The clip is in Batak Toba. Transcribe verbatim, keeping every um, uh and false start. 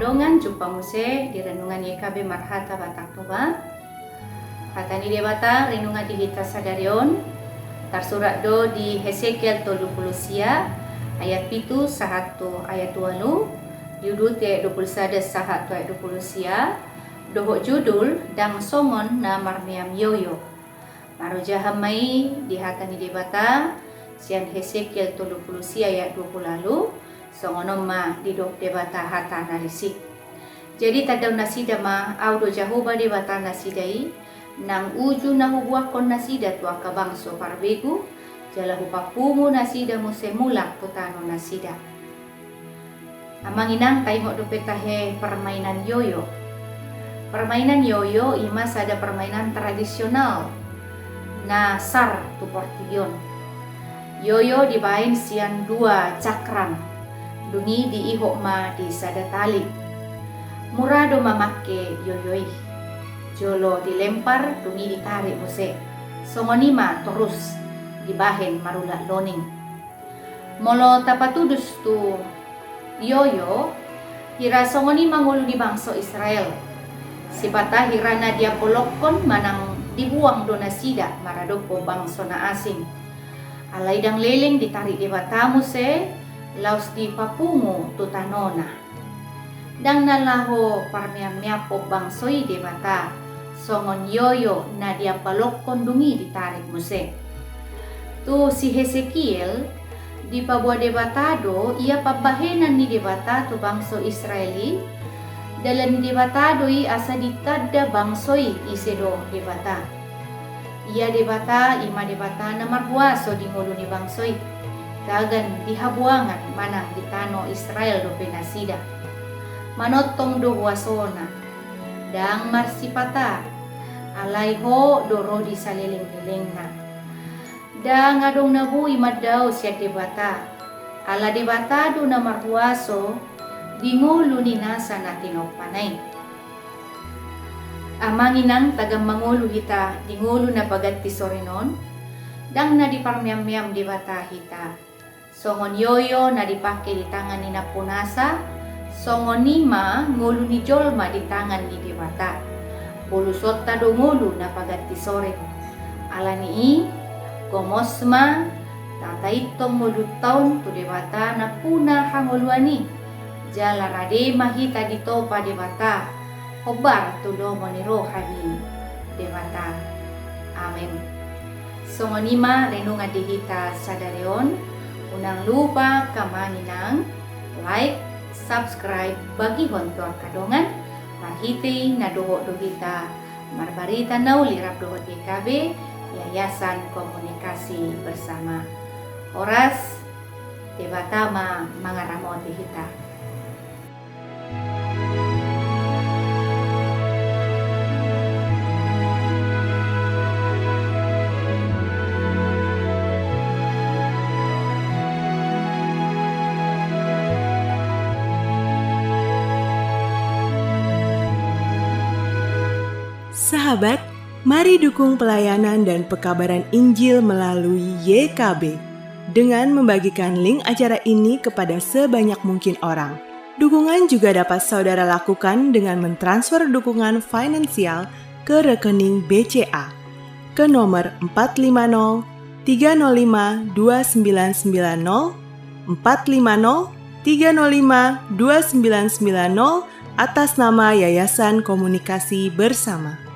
Dongan, jumpa muse di renungan Y K B Marhata Batak Toba. Hata ni Debata renungan di hita sadari on tarsurat do di Hesekiel tolu pulu sia ayat pitu sahat tu ayat ualu, Yudute dua pulu sada sahat tu ayat dua pulu sia, dohot judul Ndang Songon na Marmeam Yoyo. Marojahan ma i di hata ni Debata sian Hesekiel tolu pulu sia ayat dua pulu ualu. Songon on ma didok Debata hatana disi: Jadi tandaon nasida ma, Ahu do Jahowa Debata nasida i, nang uju na hubuangkon nasida tu angka bangso parbegu, jala hupapungu nasida muse mulak tu tano nasida. Amang inang, taingot dope tahe permainan yoyo. Permainan yoyo i ma sada permainan tradisional na sar tu portibi on. Yoyo dibaen sian dua cakram, dung i diihot ma di sada tali. Mura do mamangke yoyo i. Jolo dilempar, dung i ditarik muse. Songon i ma torus dibahen marulat loning. Molo tapatudus tu yoyo, hira songon i ma ngolu ni bangso Israel. Sipata hira na diapolokkon manang dibuang do nasida maradophon bangso na asing. Alai ndang leleng ditarik Debata muse laos dipapungu tu tanona. Ndang na laho parmeammeaphon bangso i Debata, songon yoyo na diapolokkon dung i ditarik muse. Tu si Hesekiel, dipaboa Debata do ia pambahenan ni Debata tu bangso Israel i. Dalan ni Debata do i asa ditanda bangso i ise do Debata. Ia Debata i ma Debata na marhuaso di ngolu ni bangso i, tagan di habuangan manang di tano Israel dope nasida. Manongtong do huasona, ndang marsipata, alai hot do ro di salelenglelengna. Ndang adong na boi mandao sian Debata, ala Debata do na marhuaso di ngolu ni nasa na tinompana i. Amang inang, tagan mangolu hita di ngolu na paganti sorin on, ndang na diparmeammeam Debata hita. Songon yoyo na dipangke di tangan ni nampunasa, songon i ma ngolu ni jolma di tangan ni Debata. Polusonta do ngolu na paganti sorin. Ala ni i, gomos ma tataithon ngolunta on tu Debata nampuna hangoluan i. Jala rade ma hita ditopa Debata, hombar tu lomo ni roha ni Debata. Amen. Songon i ma renungan di hita sadari on. Unang lupa, amang inang, like, subscribe, bagihon tu angka dongan, marhite i na dohot do hita marbarita na uli rap dohot Y K B, Yayasan Komunikasi Bersama. Horas, Debata ma mangaramoti hita. Sahabat, mari dukung pelayanan dan pekabaran Injil melalui Y K B dengan membagikan link acara ini kepada sebanyak mungkin orang. Dukungan juga dapat saudara lakukan dengan mentransfer dukungan finansial ke rekening B C A ke nomor empat lima nol tiga nol lima dua sembilan sembilan nol, empat lima nol tiga nol lima dua sembilan sembilan nol, atas nama Yayasan Komunikasi Bersama.